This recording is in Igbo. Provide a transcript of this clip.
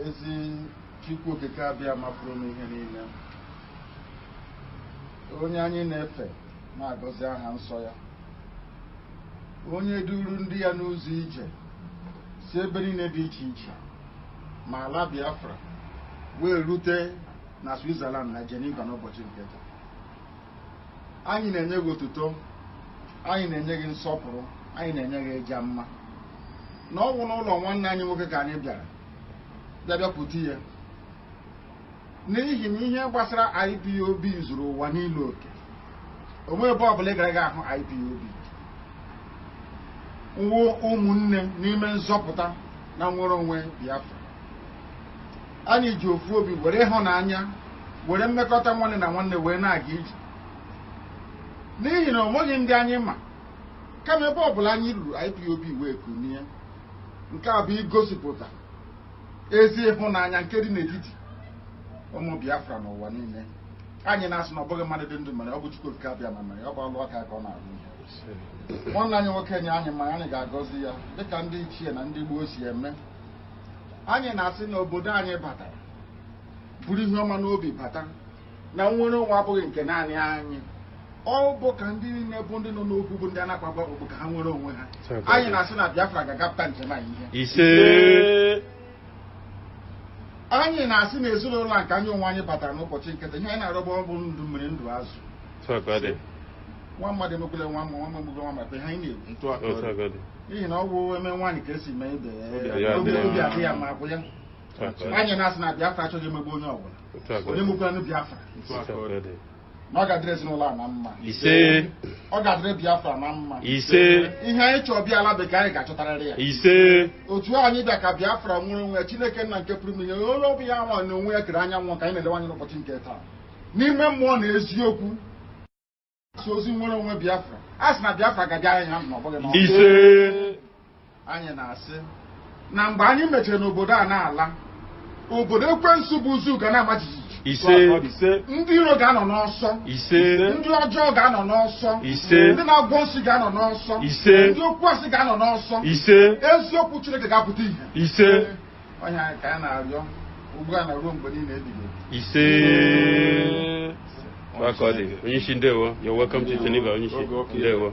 Ezi Chukwu Okike Abịama pụrụ n'ihe niile, onye anyị na-efe na-agọzi aha nsọ ya, onye duru ndị ya n'ụzọ ije si ebe niile dị iche iche ma ala Biafra wee rute na Switzerland na Geneva n'ụbọchị nke taa, anyị na-enye gị otuto, anyị na-enye gị nsọpụrụ, anyị na-enye gị ịja mma na ọ bụ n'ụlọ nwanne anyị nwoke ka anyị bịara bịa bịakwute ya, n'ihi na ihe gbasara IPOB zuru ụwa niile oke. Onwe ebe ọbụla ị gara gị ahụ IPOB nwụ ụmụnne n'ime nzọpụta na nwere onwe Biafra. Anyị ji ofu obi were ịhụnanya were mmekọta nwanne na nwanne wee na-aga ije, n'ihi na o nweghị ndị anyị ma, kama ebe ọbụla anyị ruru, IPOB wee kunie. Nke a bụ igosipụta ezi ịhụnanya nke dị n'etiti ụmụ Biafra n'ụwa niile. Anyị na-asị na ọ bụghị mmadụ dị ndụ mere, ọ bụ Chukwu Okike Abịama mere, ọ bụ ọlụ aka ka ọ na-arụ. Ihe nwanne anyị nwoke nye anyị ma anyị ga-agọzi ya dịka ndị ichie na ndị gboo si eme. Anyị na-asị na obodo anyị batara buru ihe ọma n'obi bata, na nnwere onwe abụghị nke naanị anyị, ọ bụ ka ndị niile bụ ndị nọ n'okwu, bụ ndị a na-akpagbu akpagbu, ka ha nwere onwe ha. Anyị na-asị na Biafra ga-agapụta njem anyị ihe. Ise. Anyị na-asị na ezinụlọ a nke anyị onwe anyị batara n'ụbọchị nkịta, ihe anyị na-arọba ọ bụ ndụ mmiri, ndụ azụ. Otu a ka ọ dị. Nwa mmadụ emegbule nwa mma, nwa mma emegbule nwa mmadụ, ihe anyị na-ekwu. Otu a ka ọ dị. N'ihi na ọ bụ eme nwaanyị ka esi mee ibe Obi ya, obi adị ya obi adị ya ma akwụ ya. Otu a ka ọ dị. Anyị na-asị na Biafra achọghị emegbu onye ọbụla. Otu a ka ọ Onye dị. mekwanụ Biafra, Otu a ka ọ dị. na ọ ga-adịrị ezinụlọ a na mma. Ise. Ọ ga-adịrị Biafra na mma. Ise. Ihe anyị chọọ bịa ala bekee, anyị ga-achọtarịrị ya. Ise. Otu anyị bịa ka Biafra nwere onwe ya. Chineke nna nke pụrụ ime ihe, onye ọ bụ ya nwa na onwe ya kere anyanwụ ka anyị na-elewe anya n'ụbọchị nke taa n'ime mmụọ na eziokwu si ozi nwere onwe Biafra, a sị na Biafra ga-abịa anyị na ndụ, ọ bụghị n'ọnwụ. Ise. Anyị na-asị na mgbe anyị mechara n'obodo a na-ala, obodo ekwensu bụ zoo ga na-ama jijiji. Ise. Ndị iro ga-anọ n'ọsọ. Ise. Ndị ọjọọ ga-anọ n'ọsọ. Ise. Ndị na-agwọ nsị ga-anọ n'ọsọ. Ise. Ndị okwu asị ga-anọ n'ọsọ. Ise. Eziokwu Chineke ga-apụta ihe. Ise. Onye anyị ka anyị na-arịọ ugbu a na ruo mgbe niile ebighị ebi. Ise. Otu a ka ọ dị. Onye isi, ndewo. You're welcome to Geneva, onye isi. Ndewo.